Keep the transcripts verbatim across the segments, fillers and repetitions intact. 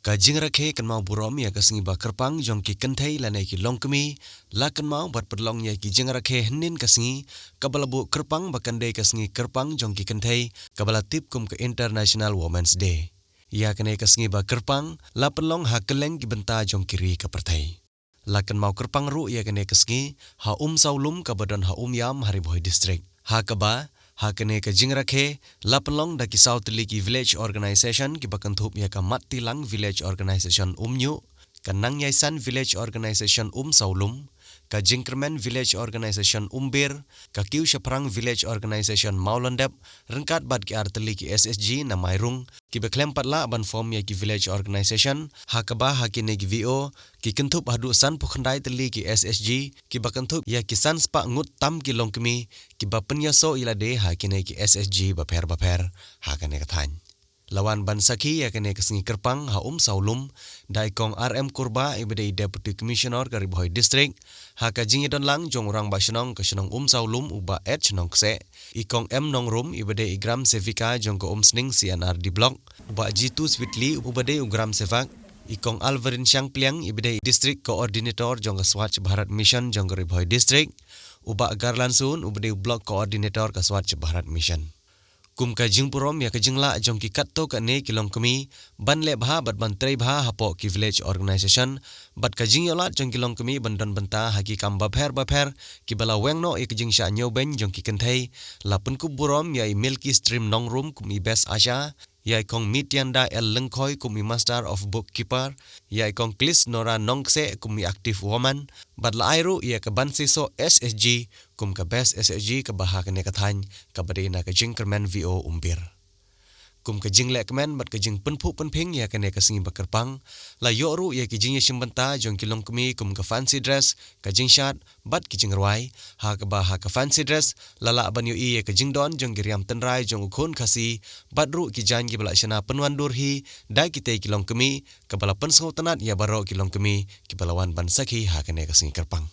Ka jingrakhe kynmaw burom ïa ka sngi ba kyrpang jong ki kynthei lane ki longkmie, la kynmaw bad pynlong ïa ki jingrakhe hynnin ka sngi, kaba la buh kyrpang ba kan dei ka sngi kyrpang jong ki kynthei, kaba la tip kum ka International Women's Day. Ïa kane ka sngi ba kyrpang, la pynlong ha kylleng ki bynta jong ki ri ka pyrthei. La kynmaw kyrpang ruh ïa kane ka sngi, ha Umsawlum kaba don ha Umiam ha Ri Bhoi District. Ha kaba, ha kane ka jingrakhe, la pynlong da ki saw tylli ki village organisation kiba kynthup ïa ka Mattilang Village Organisation Umñiuh, ka Nangïaisan Village Organisation Umsawlum, ka Jingkyrmen Village Organisation Umbir, ka Kiushaphrang Village Organisation Mawlyndep, ryngkat bad ki ar tylli ki S H G na Mairung, kiba khlem pat lah ban form ïa ki village organisation, ha kaba ha kine ki V O, ki kynthup haduh sanphew khyndai tylli ki S H G, kiba kynthup ïa ki san spah ngut tam ki longkmie, kiba pynïasoh ïa lade ha kine ki S H G bapher bapher, ha kane ka thaiñ. La wan ban sakhi ïa kane ka sngi kyrpang ha Umsawlum, da i Kong R M Kurbah iba dei i Deputy Commissioner ka Ri Bhoi District, ha ka jingïadon lang jong u Rangbah Shnong ka shnong Umsawlum u Bah H Nongkseh, i Kong M Nongrum iba dei i Gram Sevika jong ka Umsning C and R D Block, u Bah Jitu Switli uba dei u Gram Sevak, i Kong Alvarin Shangpliang iba dei i District Coordinator jong ka Swachh Bharat Mission jong ka Ri Bhoi District, u Bah Garlan Sun uba dei u Block Coordinator ka Swachh Bharat Mission. Kum ka jingburom ïa ka jinglah jong ki katto katne ki longkmie, ban leh bha bad ban trei bha hapoh ki village organisation, bad ka jingïohlad jong ki longkmie ban don bynta ha ki kam bapher bapher, kiba la weng noh ïa ka jingshah ñiewbeiñ jong ki kynthei, la pynkup burom ïa i Milky Stream Nongrum kum i Best Usher, ïa i Kong Mitianda L Lyngkhoi kum i Master of Bookkeeper, ïa i Kong Klis Nora Nongkseh kum i Active Woman, bad la ai ruh ïa ka Bansisoh S H G, kum ka Best S H G kaba ha kane ka thaiñ, kaba dei na ka Jingkyrmen V O Umbir. Kum ka jinglehkmen bad ka jingpynphuh pynphieng ïa kane ka sngi ba kyrpang, la ïoh ruh ïa ki jingïashim bynta jong ki longkmie kum ka fancy dress, ka jingshad, bad ki jingrwai, ha kaba ha ka fancy dress, la lah ban ïohi ïa ka jingdon jong ki riam tynrai jong u khun Khasi, bad ruh ki jaiñ kiba la shna pynwandur hi, da kitei ki longkmie, kaba la pynsngewtynnat ïa baroh ki longkmie, kiba la wan ban sakhi ha kane ka sngi kyrpang.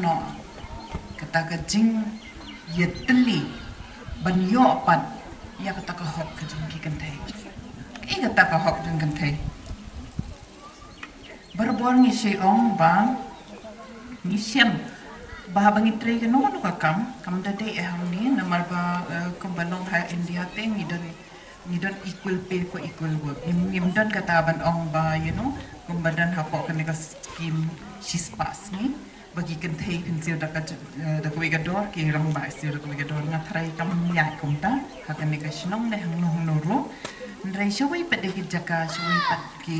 noh kata ka jingïatylli ban ïoh pat ïa kata ka hok ka jong ki kynthei. Kaei kata ka hok jong kynthei? Barabor ngi shai ong ba ngi shem ba haba ngi trei kano kano ka kam, kam da dei eh hangne namar ba, eh, kumba long ha India te ngi don, ngi don equal pay for equal work. Ngim, ngim don kata ban ong ba, you know, kumba don hapoh kane ka skim shispah sngi ba ki kynthei phin siew da ka, eh, da kawei ka dor, ki rangbah siew da kawei ka dor. Nga tharai kam ïaid kumta ha kane ka shnong ne hangno hangno ruh. Hynrei shawei pat de ki jaka, shawei pat ki,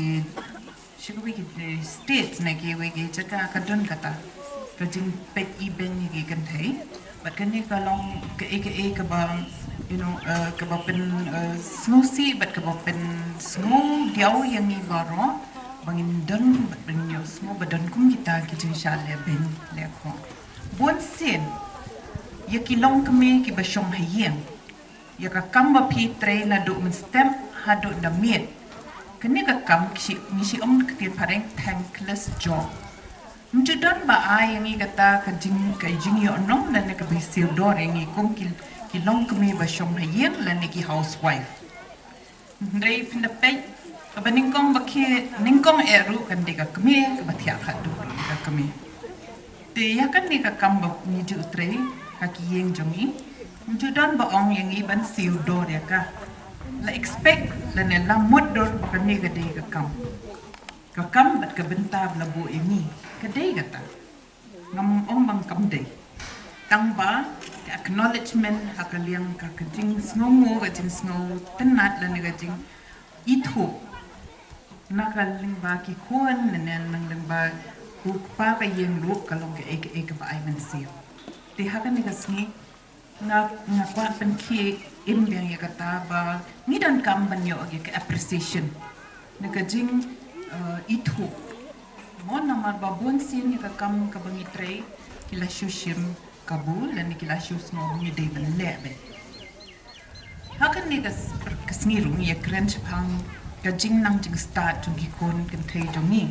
shawei ki, eh, state ne kiwei ki jaka ka don kata ka jingpeit ibeiñ ïa ki kynthei. Bad kane ka long kaei kaei kaba, you know, eh, kaba pyn, eh, sngewsih bad kaba pynsngew diaw ïa ngi baroh ba ngin don bad ban ïohsngew ba don kum kita ki jingshah leh beiñ leh khong. Bun sien ïa ki longkmie kiba shong ha ïing, ïa ka kam ba phi trei naduh mynstep haduh na miet. Kane ka kam ki shi, ngi shi ong ka ktien phareng thankless job. Ym ju don ba ai ïa ngi kata ka jing, ka jingïohnong lane kaba siew dor ïa ngi kum ki, ki longkmie ba shong ha ïing lane ki housewife. Hynrei phin da peit kaba nyngkong ba khie, nyngkong eh ruh kan dei ka kmie, kaba thiah khatduh ruh ka kmie. Te ïa kane ka kam ba ngi ju trei ha ki ïing jong ngi, ym ju don ba ong ïa ngi ban siew dor ïa ka. La expect lane la mutdur ba kane ka dei ka kam, ka kam bad ka bynta ba la buh ïa ngi ka dei kata. Ngam ong ba kam dei. Tang ba ka acknowledgement ha ka liang ka, ka jingsngewnguh, ka jingsngewtynnat lane ka jingithuh na ka lyngba ki khun lane na lyngba u kpa ka ïing ruh ka long kaei kaei kaba ai mynsiem. Te ha kane ka sngi nga, nga kwah pynkhie im biang ïa kata ba ngi donkam ban ïoh ïa ka appreciation ne ka jing, eh, ithuh. Mo namar ba bun sien ïa ka kam kaba ngi trei ki la shu shim kabu lane ki la shu sngew ba ngi dei ban leh beit. Ha kane ka s-, ka sngi ruh ngi ïakren shaphang ka jingnang jingstad jong ki khun kynthei jong ngi.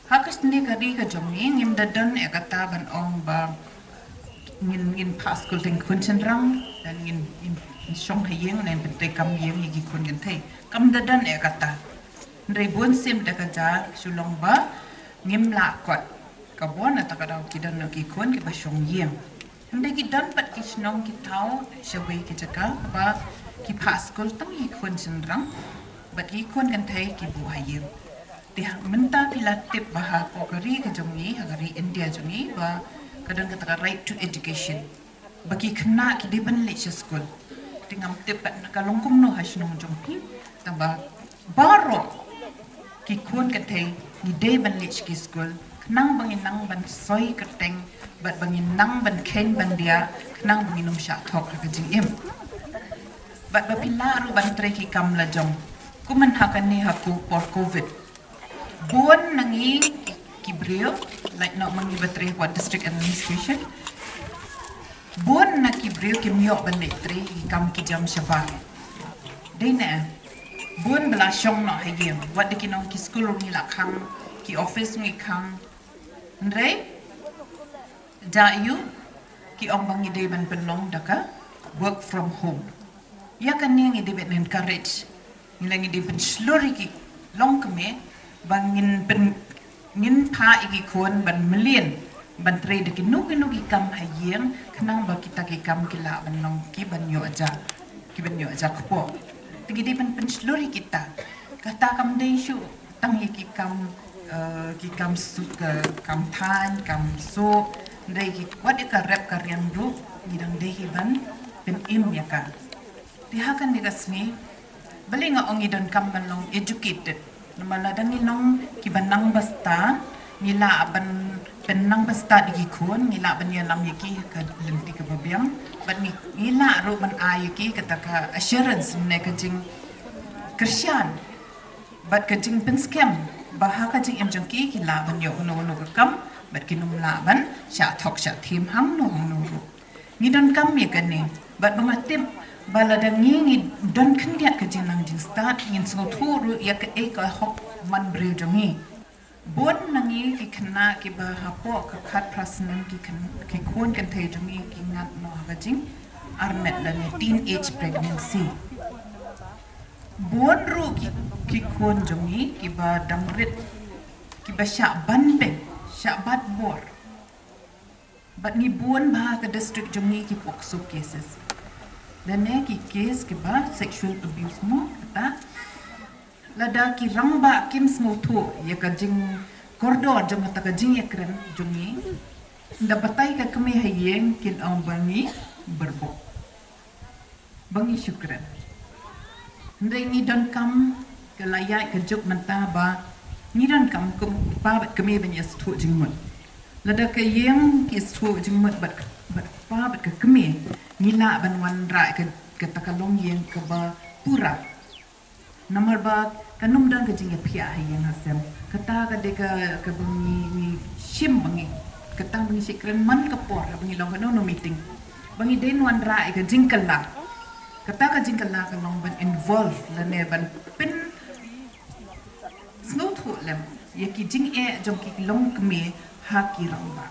Ha kane ka ri ka jong ngi ngim da don eh kata ban ong ba ngin, ngin phah skul teng khun shynrang, lane ngin, ngin shong ha ïing, lane pyntrei kam ïing ïa ki khun kynthei. Kam da don eh kata. Hynrei bun sien da ka jia shu long ba ngim lah kot. Ka bun na kata ka daw ki don ki khun kiba shong ïing. Hynrei ki don pat ki shnong ki thaw shawei ki jaka ba ki phah skul tang ki khun shynrang bad ki khun kynthei ki buh ha ïing. Te ha, mynta phi la tip ba ha ka ri ka jong ngi, ha ka ri India jong ngi, ba ka don kata ka right to education. Ba ki khynnah ki dei ban leit sha skul. Te ngam tip pat ka long kumno ha shnong jong phi. Tang ba baroh ki khun kynthei ngi dei ban leit sha ki skul khnang ba ngin nang ban soi kyrteng bad ba ngin nang ban kheiñ ban diah khnang ba ngin ym shah thok ha ka jingim. Bad ba phi lah ruh ban trei ki kam la jong. Kumne ha kane ha ka por covid. Bun na ngi ki briew, lait noh ma ngi ba trei ha district administration. Bun na ki briew kim ïoh ban leit trei ki kam ki jam shabar. Dei ne, bun ba la shong noh ha ïing, wat da ki nong ki skul ruh ngi la khang, ki office ngi khang. Hynrei da ïoh ki ong ba ngi dei ban pynlong da ka work from home. Ïa kane ngi dei ban encourage. Ngi la ngi dei ban pynshlur ïa ki longkmie ba ngin pyn, ngin phah ïa ki khun ban mlien ban trei da kino kino ki kam ha ïing khnang ba kita ki kam ki lah ban long ki ban ïoh ja, ki ban ïoh ja kpoh. Te ngi dei ban pynshlur ïa kita. Kata kam dei shuh tang ïa ki kam, eh, ki kam suk, eh, kam thaiñ, kam soh, hynrei ki wat ïa ka rep ka riang ruh ngi dang dei hi ban pynim ïa ka. Te ha kane ka sngi balei nga ong ngi donkam ban long educated. Namar lada ngi long kiba nang bastad, ngi lah ban pynnang bastad ïa ki khun, ngi lah ban ïalam ïa ki ha ka lynti kaba biang. Bad ngi, ngi lah ruh ban ai ïa ki kata ka assurance ne ka jingkyrshan bad ka jingpynskhem ba ha ka jingim jong ki ki lah ban ïoh kano kano ka kam bad kin ym lah ban shah thok shah thiem hangno hangno ruh. Ngi donkam ïa kane bad ba nga tip ba lada ngi, ngi don khyndiat ka jingnang jingstad ngin sngewthuh ruh ïa kaei ka hok man briew jong ngi. Bun na ngi ki khynnah kiba hapoh ka khatphra snem ki khun kynthei jong ngi ki ngat noh ha ka jingarmet lane teenage pregnancy. Bun ruh ki khun jong ngi kiba dang rit, kiba shah ban beng, shah bat bor. Bad ngi bun bha ha ka district jong ngi ki POCSO cases lane ki case kiba sexual abuse mo kata. Lada ki rangbah kim sngewthuh ïa ka jingkordor jong kata ka jingïakren jong ngi, da batai ka kmie ha ïing kin ong ba ngi berbok, ba ngi shu kren. Hynrei ngi donkam, ka la ïaid ka juk mynta ba ngi donkam kum kpa bad kmie ban ïasngewthuh jingmut. Lada ka ïing ki sngewthuh jingmut bad, bad kpa bad ka kmie, ngi lah ban wanrah ïa ka, kata ka longïing kaba pura. Namar ba kan ym don ka jingïaphiah ha ïing ha sem. Kata ka dei ka, kaba ngi, ngi shim ba ngi, kata ba ngi shait kren man ka por haba ngi long kano kano meeting, ba ngi dei ban wanrah ïa ka jingkylla. Kata ka jingkylla ka long ban involve lane ban pynsngewthuh lem ïa ki jingeh jong ki longkmie ha ki rangbah.